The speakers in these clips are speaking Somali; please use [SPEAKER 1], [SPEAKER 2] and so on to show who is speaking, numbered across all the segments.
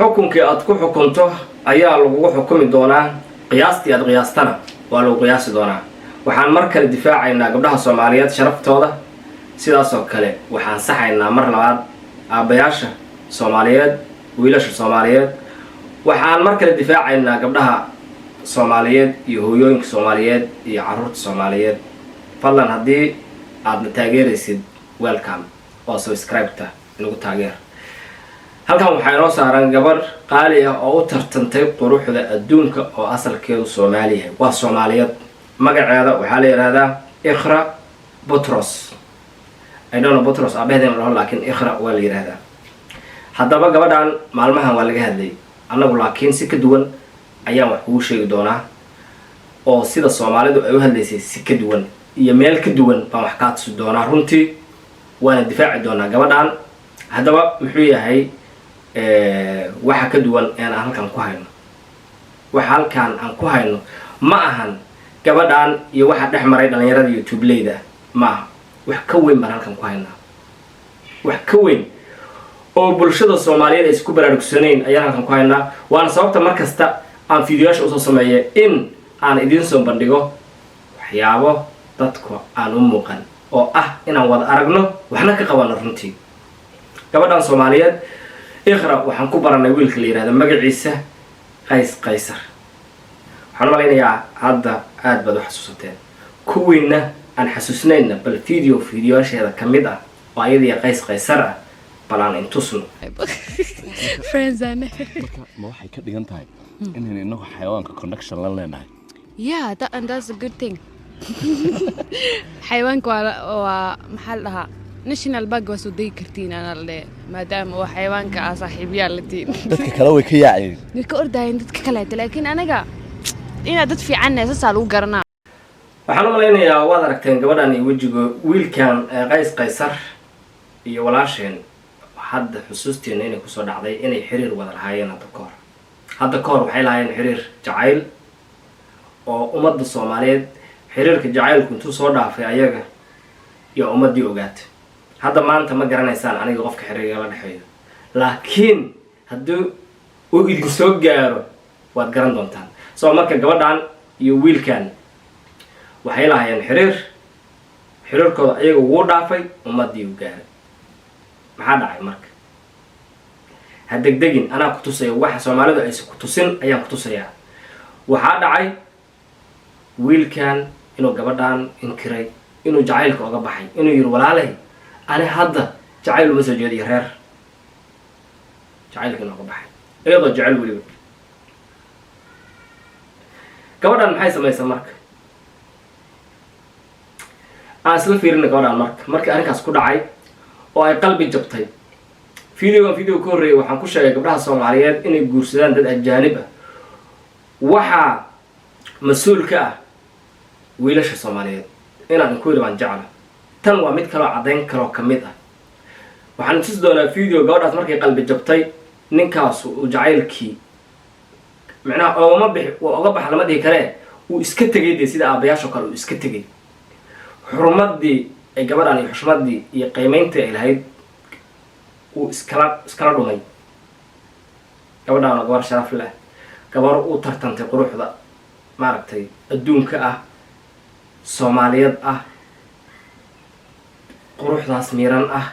[SPEAKER 1] Xukunkii aad ku xukunto ayaa lagugu xukumi doonaa, qiyaastii aad qiyaastana waa lagu qiyaasi doonaa. Waxaan mar kale difaacaynaa gabdhaha Soomaaliyeed sharaftooda. Sidaasoo kale waxaan saxaynaa mar labaad aabbayaasha Soomaaliyeed, wiilasha Soomaaliyeed. Waxaan mar kale difaacaynaa gabdhaha Soomaaliyeed iyo hooyooyinka Soomaaliyeed iyo carruurta Soomaaliyeed. Fadlan, haddii aadna taageeraysid, welcome oo subscribe-ta inagu taageer. Halkan waxaa inoo saaran gabarh qaali ah oo u tartantay quruxda adduunka oo asalkeedu Soomaali yahay. Waa Soomaaliyeed. Magaceeda waxaa la yidhahdaa Iqra Butros. I don't know Butros aabaheedin la dhaho, laakiin Iqra waa la yidhahdaa. Haddaba gabadhan maalmahan waa laga hadlayay, annagu laakiin si ka duwan ayaan wax kugu sheegi doonaa, oo sida Soomaalidu ay u hadlaysay si ka duwan iyo meel ka duwan baan wax kaa tusi doonaa. Runtii waana difaaci doonaa gabadhan. Haddaba muxuu yahay waxa ka duwan ee aan halkan ku hayno? Waxa halkan aan ku hayno ma ahan gabadhan iyo waxa dhex maray dhalinyarada YouTube-leyda, ma aha. Wax ka weyn baan halkan ku haynaa. Wax ka weyn oo bulshada Soomaaliyeed ay isku baraarugsanayn ayaan halkan ku haynaa. Waana sababta mar kasta aan fiidiyoyaasha usoo sameeya in aan idiin soo bandhigo waxyaabo dadku aan u muuqan oo ah inaan wada aragno, waxna ka qabano. Runtii gabadhan Soomaaliyeed Iqra waxaan ku baranay wiilka la yihahdo magaciisa Qays Qaysar. Waxaan u malaynayaa hadda aada baad u xasuusateen. Kuwiina aan xasuusnaynna, bal videoyaasheeda ka mid ah oo ayadii Qays Qaysar ah bal aan intusno.
[SPEAKER 2] Friends aan.
[SPEAKER 3] Marka ma waxay ka dhigan tahay inaynu inagu xayawaanka connection la leenahay?
[SPEAKER 2] Yeah, that, and that's a good thing. Xayawaanka waa maxaa la dhahaa, national park waa soo degi kartiin anaa la dhehe, maadaama oo xayawaanka aa saaxiibyaal la tihiin.
[SPEAKER 3] Dadka kale way ka yaaceen.
[SPEAKER 2] Way ka ordayeen dadka kaleeta, laakiin anaga inaad dad fiicannahay saasaa lagu garanaa.
[SPEAKER 1] Waxaan u malaynayaa waad aragteen gabadhan iyo wejigo wiilkan Qays Qaysar iyo walaasheen. Hadda xusuusteena inay kusoo dhacday inay xiriir wada lahaayeen hadda ka hor. Hadda ka hor waxay lahaayeen xiriir jacayl oo ummadda Soomaaliyeed xiriirka jacaylku intuu soo dhaafay ayaga iyo ummaddii ogaatay. Hadda maanta ma garanaysaan aniga qofka xiriirka la dhexeeyo, laakiin haddii uu idin soo gaaro waad garan doontaan. So marka gabadhan iyo wiilkan waxay lahaayeen xiriir. Xiriirkooda ayaga wuu dhaafay, ummaddii u gaaray. Maxaa dhacay marka? Ha degdegin, anaa ku tusaya. Waxa Soomaalidu aysan ku tusin ayaan ku tusayaa. Waxaa dhacay wiilkan inuu gabadhan inkiray, inuu jacaylka oga baxay, inuu yiri: "Walaalay, ani hadda jacayl uma soo jeediyo reer." Jacaylka inuu oga baxay iyadoo jecel weliba. Gabadhan maxay samaysaa marka? Aan isla fiirina gabadhan marka markii arrinkaas ku dhacay oo ay qalbi jabtay. Videogan video ka horreeyay waxaan ku sheegay gabdhaha Soomaaliyeed inay guursadaan dad ajaanib ah waxaa mas-uul ka ah wiilasha Soomaaliyeed. Inaan inku yidhi baan jecla. Tan waa mid kaloo caddayn kaloo ka mid ah. Waxaan tusi doonaa video gabadhaas markay qalbi jabtay, ninkaas uu jacaylkii micnaha oogama bixi, waa oga bax lama dhihi karee, uu iska tegay dee, sida aabayaashoo kale uu iska tegay. Xurmadii ay gabadhan iyo xushmadii iyo qiimeyntii ay lahayd uu iskala dhumay. Gabadhaan oo gabar sharaf leh, gabar u tartantay quruxda maaragtay adduunka ah, Soomaaliyad ah, quruxdaas miiran ah,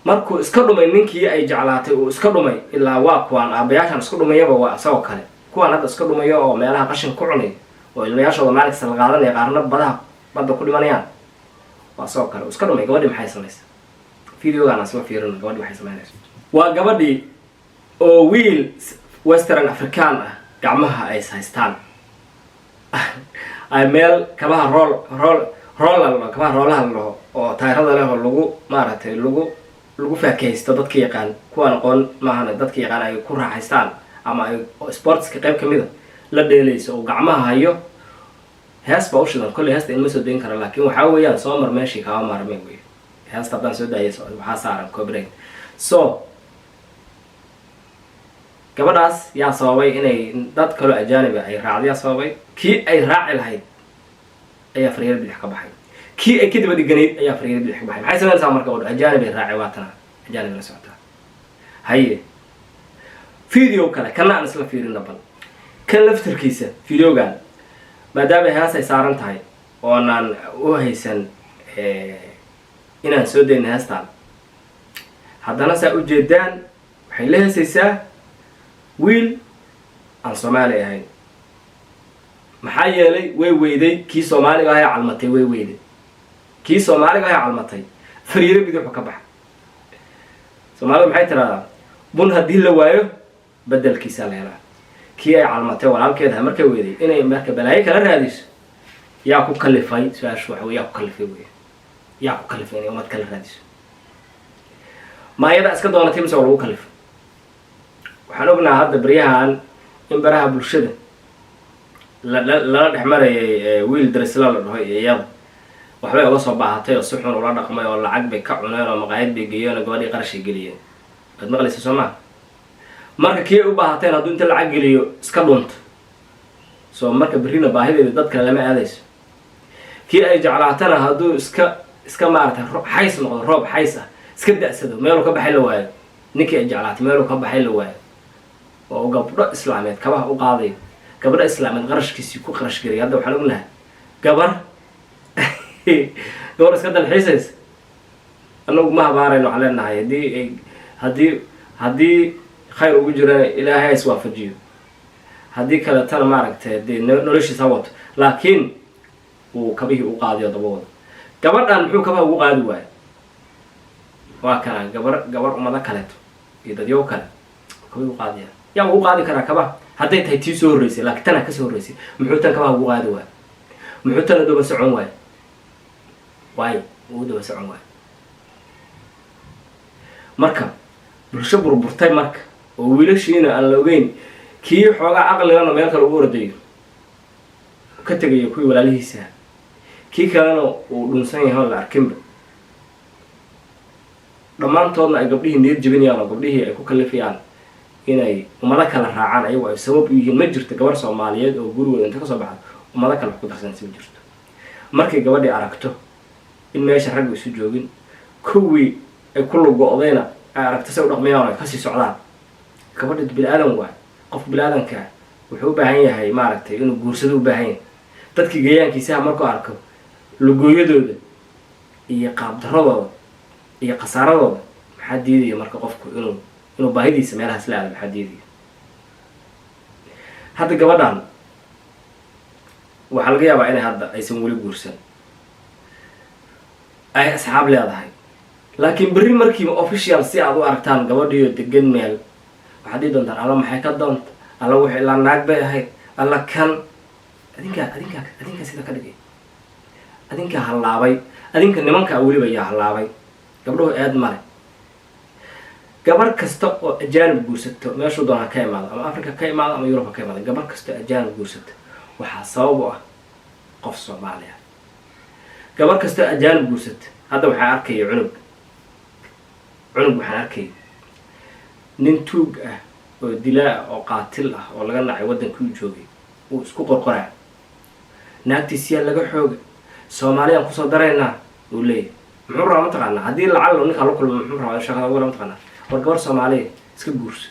[SPEAKER 1] markuu iska dhumay ninkii ay jeclaatay, uu iska dhumay. Ilaa waa kuwaan aabayaashan iska dhumayaba, waa isagoo kale kuwaan hadda iska dhumayo oo meelaha qashin ku cunay oo ilmayaashooda maalinkasta la qaadanaya, qaarna badaha badda ku dhimanayaan, waa isagoo kale uu iska dhumay. Gabadhii maxay samaysa? Videogaan aan isla fiirino. Gabadhi waxay samaynaysa waa gabadhii oo wiil Western African ah gacmaha ay haystaan, ay meel kabaha roll rolla la dhaho, kabaha roolaha la dhaho oo taayirada leh oo lagu maaragtay lagu faakahaysto, dadka yaqaan, kuwaan aqoon maahan, dadka yaqaan ay ku raaxaystaan ama ay sportska qayb kamida la dheelayso oo gacmaha hayo. Hees baa u shidan. Kolley heesta inma soo dayn kara, laakiin waxaa weeyaan soo mar meeshii kaama maarmay wey. Heesta haddaan soo daayay waxaa saaran copyright. So gabadhaas yaa sababay inay dad kaloo ajaaniba ay raacdo? Yaa sababay? Kii ay raaci lahayd ayaa faryar bidix ka baxay. Kii ay raaci lahayd Kii ay ka daba dhiganayd ayaa fariira bidix ka baxay. Maxay samaynaysaa marka gabadho? Ajaanib ay raacay, waatana ajaanib la socotaa. Haye, video kale kana aan isla fiirina bal. Kan laftarkiisa videogan, maadaama hees ay saaran tahay oonaan u haysan inaan soo dayna heestaan, haddana saa ujeedaan waxay la heesaysaa wiil aan Soomaali ahayn. Maxaa yeelay, way weyday kii Soomaaliga ahay calmatay. Way weyday kii Soomaaliga ahay calmatay, fariiro bidixu ka baxa. Soomaalida maxay tiraahdaa? Bun haddii la waayo, bedelkiisaa la helaa. Kii ay calmatay walaalkeedaha markay weyday, inay marka balaayo kala raadiso yaa ku kalifay? Su-aashu waxa wey, yaa ku kalifay wey? Yaa ku kalifay inay ummad kala raadiso? Ma ayadaa iska doonatay mise waa lagu kalifay? Waxaan ognaha hadda baryahan in baraha bulshada lala dhex marayay wiil darisla la dhaho iyo iyada waxbay uga soo baahatay oo si xun ula dhaqmay oo lacag bay ka cuneen oo maqaayad bay geeyeen oo gabadhii qarashay geliyeen. Waad maqlaysa, soo maa? Marka kii ay u baahateen hadduu inta lacag geliyo iska dhunto, soo marka berrina baahideeda dad kale lama aadayso. Kii ay jeclaatana hadduu iska maaragtay xays noqdo, roob xays ah iska da-sado, meeluu ka baxay la waayo. Ninkii ay jeclaatay meeluu ka baxay la waayo oo gabdho islaameed kabaha u qaadayo, gabdho islaameed qarashkiisii ku qarash gelay. Hadda waxaan ognahay gabar iska dalxiisaysa. Anagu ma habaarayno, waxaan leenahay haddii ay haddii khayr ugu jirana, Ilaahay ha iswaafajiyo. Haddii kaletana, maaragtay, dee noloshiisa ha wato. Laakiin uu kabihii u qaadiyo daba wado gabadhan, muxuu kabaha ugu qaadi waayo? Waa kana gabar ummado kaleeto iyo dadyow kale kabihi u qaadaya. Yaa ugu qaadi karaa kabaha hadday tahay tii soo horreysay? Laakiin tanaa kasoo horreysay. Muxuu tan kabaha ugu qaadi waayo? Muxuu tana daba socon waayo? Waayo ugu daba socon waayo? Marka bulsho burburtay marka oo wiilashiina aan la ogeyn, kii xoogaa caqligana meel kale ugu ordayo, ka tegayo kuwii walaalihiisa, kii kalena uu dhunsan yahay oon la arkinba, dhammaantoodna ay gabdhihii niyad jebinayaan oo gabdhihii ay ku kalifayaan inay ummado kala raacaan, ayagu ay sabab u yihiin. Ma jirto gabar Soomaaliyeed oo gurigooda inta kasoo baxdo ummado kale wax ku darsanaysa, ma jirto. Markay gabadhii aragto in meesha raggu isu joogin, kuwii ay ku lugo-dayna ay aragto say u dhaqmayaan oo ay kasii socdaan, gabadha bini aadan waay. Qofka bini aadanka wuxuu u baahan yahay, maaragtay, inuu guursado u baahan yahay. Dadkii gayaankiisaha markuu arko lugooyadooda iyo qaabdaradooda iyo khasaaradooda, maxaa diidaya marka qofku inuu baahidiisa meelahaas la aado? Maxaa diidaya? Hadda gabadhan waxaa laga yaabaa inay hadda aysan weli guursan, ay asxaab leedahay, laakiin berri markiiba official si aad u aragtaan gabadhiyo degan meel, waxaad dhihi doontaan: "Alla, maxay ka doonta? Alla, wuxuu ilaa naag bay ahayd." Alla, kan adinkaa sida ka dhigay, adinkaa hallaabay, adinka nimankaa weliba yaa hallaabay. Gabdhuhu eed male. Gabar kasta oo ajaanib guursato, meeshuu doona ha ka imaado, ama Africa ka imaado ama Yurub ha ka imaado, gabar kasta oo ajaanib guursato waxaa sabab u ah qof Soomaaliya. Gabar kasta oo ajaanib guursato, hadda waxaan arkaya cunug, waxaan arkaya nin tuug ah oo dilaa ah oo qaatil ah oo laga nacay waddankii u joogay, uu isku qorqoraa naagtiisiyaa laga xooga, "Soomaaliyaan kusoo daraynaa," uu leeyahy. Muxuu rabaa, mataqaanaa? Haddii lacag ninkaa la kulmo, muxuu rabaa shaqada wala, mataqaanaa? "War, gabar Soomaaliya iska guurso."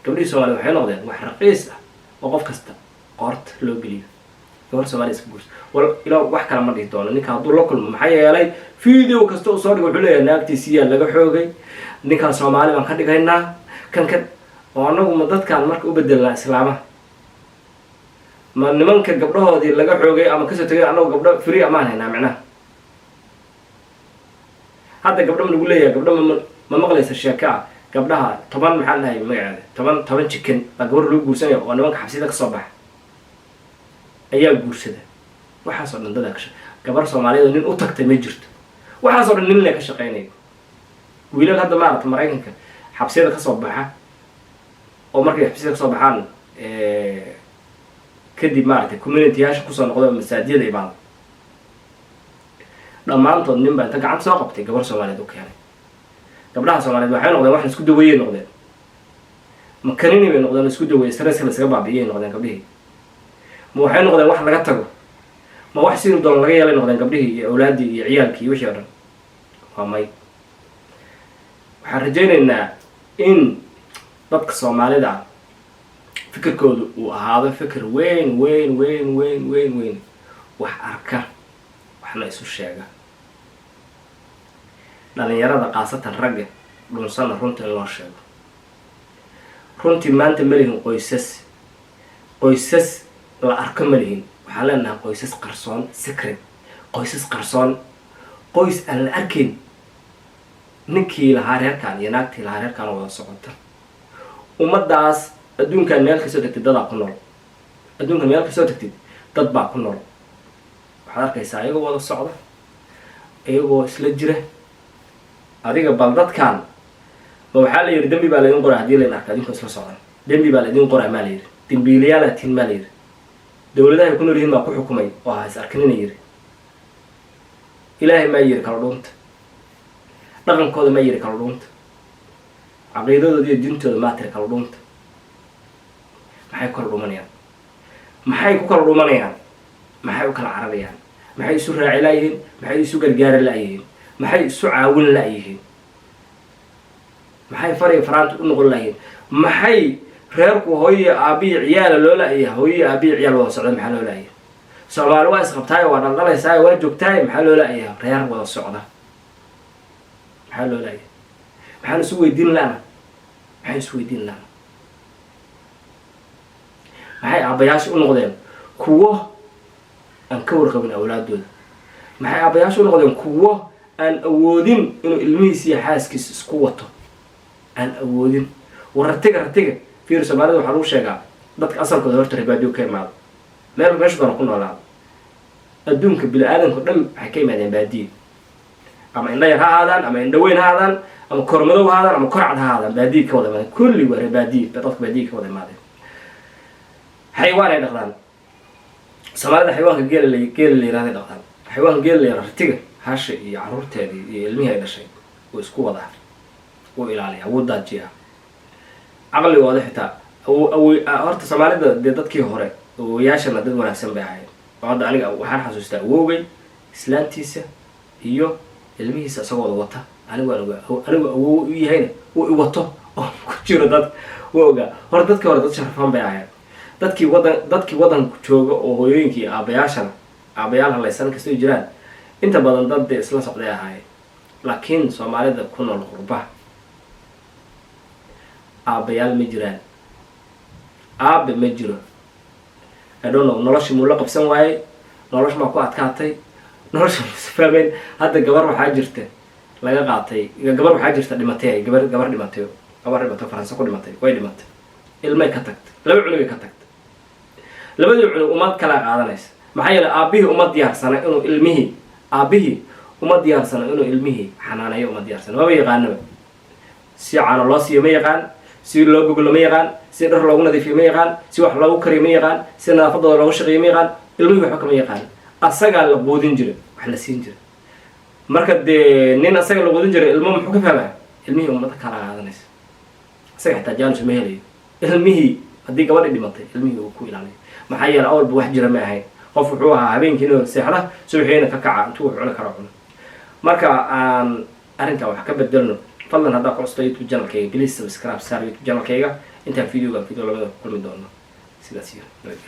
[SPEAKER 1] Gabdhihii Soomaliya waxay noqdeen wax raqiis ah oo qof kasta qoorta loo geliyo. "Gabar Soomaaliya iska guurso." Wal ilaa wax kale ma dhihi doono ninka hadduu la kulmo. Maxaa yeelay, video kasta uu soo dhigo wuxuu leeyahay naagtiisiyaa laga xoogay, ninkaan Soomaali baan ka dhigaynaa. Kan ka oo anagu ma dadkaan marka u bedelnaa islaamaha? Ma nimanka gabdhahoodii laga xoogay ama kasoo tegay anagu gabdho free amaan haynaa? Micnaha hadda gabdho ma lagu leeyahay? Gabdho ma maqlaysa sheeko ah gabdhaha 10, maxaa dhahay magaceeda, 10 chicken baa gabar lagu guursanaya oo nimanka xabsida kasoo baxa ayaa guursada. Waxaasoo dhan dadaa gabar Soomaaliyeed oo nin u tagtay ma jirto. Waxaasoo dhan nin le ka shaqeynayo. Wiilal hadda, maaragta, Maraykanka xabsiyada kasoo baxa oo markay xabsiyada kasoo baxaan kadib, maaragtay, communityyaasha kusoo noqda oo masaajiyada imaada, dhammaantood nin baa inta gacanta soo qabtay gabar Soomaaliyeed u keenay. Gabdhaha Soomaaliyeed waxay noqdeen wax la isku daweeyey noqdeen, makanini bay noqdeen la isku daweeyey, stresska la isaga baabi'iyay noqdeen gabdhihii. Ma waxay noqdeen wax laga tago? Ma waxay noqdeen wax maaragtay Ma wax sidii doon laga yeelay noqdeen gabdhihii iyo awlaaddii iyo ciyaalkii iyo wixii o dhan? Waa may. Waxaan rajaynaynaa in dadka Soomaalida ah fikirkoodu uu ahaado fikir weyn, weyn, weyn, weyn, weyn, weyn, wax arka, waxna isu sheega. Dhalinyarada, khaasatan ragga dhunsanna, runta in loo sheego. Runtii maanta ma lihin qoysas, qoysas la arko ma lihin. Waxaan leenahay qoysas qarsoon, secret, qoysas qarsoon, qoys aan la arkayn, ninkii lahaa reerkan iyo naagtii lahaa reerkan wada socota. Ummaddaas adduunkan meel kastoo tagtid dadaa ku nool. Adduunkan meel kastoo tagtid dad baa ku nool. Waxaad arkaysaa iyagoo wada socda, iyagoo isla jira. Adiga bal dadkan ma waxaa la yidhi dembi baa laydin qoraa hadii laydin arka adinkoo isla socdan? Dembi baa laydin qoraa maa la yidhi? Dembiilayaalaa tihiin maa la yidhi? Dowladahay ku nool yihiin baa ku xukumay oo ha is arkinina yidhi? Ilaahay maa yidhi kala dhuunta? Dhaqankooda maa yidhi kala dhuunta? Caqiidadooda iyo diintooda maa tiri kala dhuunta? Maxay ku kala dhumanayaan? Maxay ku kala dhumanayaan? Maxay u kala cararayaan? Maxay isu raaci laayihiin? Maxay isu gargaari laayihiin? Maxay isu caawin laayihiin? Maxay fariya faraanta u noqon laayihiin? Maxay reerku hooyo, aabiyi, ciyaala loo la-yahay? Hooyo, aabiyi, ciyaal wada socda maxaa loo la-yahay? Soomaali waa isqabtaayo, waa dhaldhalaysaayo, waa joogtaayo, maxaa loo la-yahay reer wada socda? Maxaa loo la-yahay? Maxaan isu weydiin la'na? Maxaan isu weydiin la'na? Maxay aabbayaasha u noqdeen kuwo aan ka warqabin awlaadooda? Maxay aabbayaasha u noqdeen kuwo aan awoodin inuu ilmihiisa iyo xaaskiisa isku wato, aan awoodin? War ratiga, ratiga fiir. Soomaalida waxaa lagu sheegaa dadka asalkooda horta reer baadiyo ka imaado, meel meesha doona ku noolaado. Adduunka bini aadamka o dhan waxay ka yimaadeen baadiye. Ama indho yar ha ahaadaan, ama indho weyn ha ahaadaan, ama kor madow ha ahaadaan, ama korcad ha ahaadaan, baadiye ka wada imaadeen. Kulli waa reer baadiye. Dadka baadiye ka wada imaadeen xayawaan ay dhaqdaan. Soomaalida xayawaanka geela la, geela la yirahday dhaqdaan. Xayawaanka geela la yirahdo, ratiga, hasha iyo caruurteedii iyo ilmihii ay dhashay wuu isku wadaa, wuu ilaaliyaa, wuu daajiyaa. Caqligooda xitaa awo horta Soomaalida dee dadkii hore, awowayaashana dad wanaagsan bay ahayd. Oo hadda aniga waxaan xasuustaa awowgay islaantiisa iyo ilmihiisa isagooda wata. Anigu waan ogaa, anigu awow u yahayna uu iwato oo ku jiro dad waa ogaa. Hore dadkii hore dad sharafan bay ahayd. Dadkii wadan, dadkii waddanka jooga oo hooyooyinkii iyo aabayaashana, aabayaal halaysan kastoo jiraan, inta badan dad dee isla socday ahaayeen. Laakiin Soomaalida ku nool qurbaha aabayaal ma jiraan, aabe ma jiro. I don't know, nolosha muu la qabsan waayey? Nolosha maa ku adkaatay? Nolosha musu fahmeyn? Hadda gabar waxaa jirta laga qaatay, gabar waxaa jirta dhimatay, gabar dhimatay, gabar dhimatay, Faransa ku dhimatay. Way dhimatay, ilmay ka tagtay, laba cunugay ka tagtay. Labadii cunug umad kala qaadanaysa. Maxaa yeelay aabihii uma diyaarsana inuu ilmihii, aabihii uma diyaarsana inuu ilmihii xanaaneeyo, uma diyaarsana. Maba yaqaanaba. Si caano loo siiyo ma yaqaan, si loo goglo ma yaqaan, si dhar loogu nadiifiyo ma yaqaan, si wax loogu kariyo ma yaqaan, si nadaafadooda loogu shaqeeyo ma yaqaan. Ilmihii waxba kama yaqaan. Asagaa la quudin jiray, wax la siin jiray. Marka dee nin asaga la quudin jiray ilmo muxuu ka fahmaa? Ilmihii ummada kala qaadanaysa, isaga xitaa chance ma helayo ilmihii haddii gabadhi dhimatay ilmihii uu ku ilaaliyo. Maxaa yeele awalba wax jira ma ahayn. Qof wuxuu ahaa habeenkiina seexda, subaxiina ka kaca, intuu wax cuni karo cuno. Marka aan arrinkan wax ka bedelno. Fadlan haddaa ku custo YouTube channelkayga, please subscribe saar YouTube channelkayga. Intaan videogan video lamida ku kulmi doono, sidaas iyo nabadgelyo.